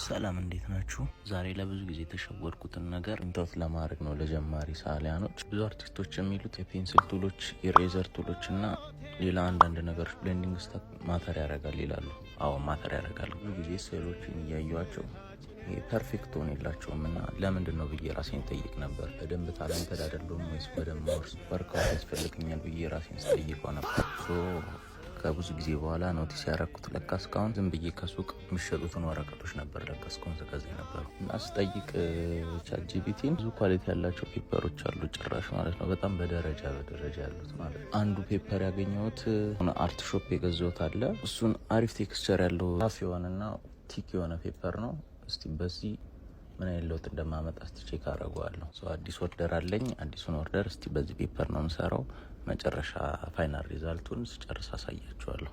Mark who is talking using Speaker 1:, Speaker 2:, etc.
Speaker 1: ሰላም፣ እንዴት ናችሁ? ዛሬ ለብዙ ጊዜ የተሸወድኩትን ነገር point out ለማድረግ ነው ለጀማሪ ሰዓሊያኖች። ብዙ አርቲስቶች የሚሉት የ pencil tool ኦች፣ eraser tool ኦች እና ሌላ አንዳንድ ነገሮች blending stuff matter ያደርጋል ይላሉ። አዎ፣ matter ያደርጋል። ብዙ ጊዜ ስዕሎችን እያዩቸው perfect ሆን የላቸውም እና ለምንድን ነው ብዬ ራሴን ጠይቅ ነበር። በደንብ talented አይደለሁም ወይስ በደንብ workout ያስፈልገኛል ብዬ ራሴን ስጠይቀው ነበር። ከብዙ ጊዜ በኋላ notice ያደረኩት ለካ እስካሁን ዝም ብዬ ከሱቅ የሚሸጡትን ወረቀቶች ነበር ለካ እስካሁን ስገዛ የነበረው። እና ስጠይቅ ChatGPT ን ብዙ quality ያላቸው paper ኦች አሉ ጭራሽ ማለት ነው። በጣም በደረጃ በደረጃ ያሉት ማለት ነው። አንዱ paper ያገኘሁት art shop የገዛሁት አለ። እሱን አሪፍ texture ያለው፣ rough የሆነና thick የሆነ paper ነው። እስቲ በዚህ ምን አይነት ለውጥ እንደማመጣ እስቲ check አደርገዋለሁ። አዲስ order አለኝ። አዲሱን order እስቲ በዚህ paper ነው የምሰራው። መጨረሻ final result ኡን ስጨርስ አሳያችኋለሁ።